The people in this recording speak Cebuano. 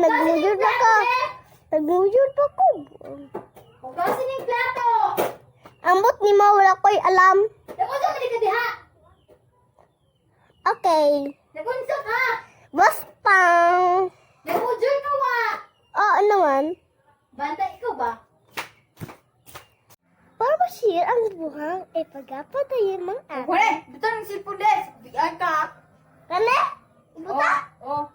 Nagmuyod pa ka. Nagmuyod pa ko. Hugasin yung plato. Ambot ni mo, wala ko'y alam. Nagunsa man ka diha. Okay. Nagunsa ka. Basta. Nagmudyoy ka wa. Oo naman. Banta ikaw ba? Para ma-share ang buhang ay pagapadayin mga ate. Wala, bitaw ng cellphone des. Bigaan ka. Kani? Ibuta? Oh.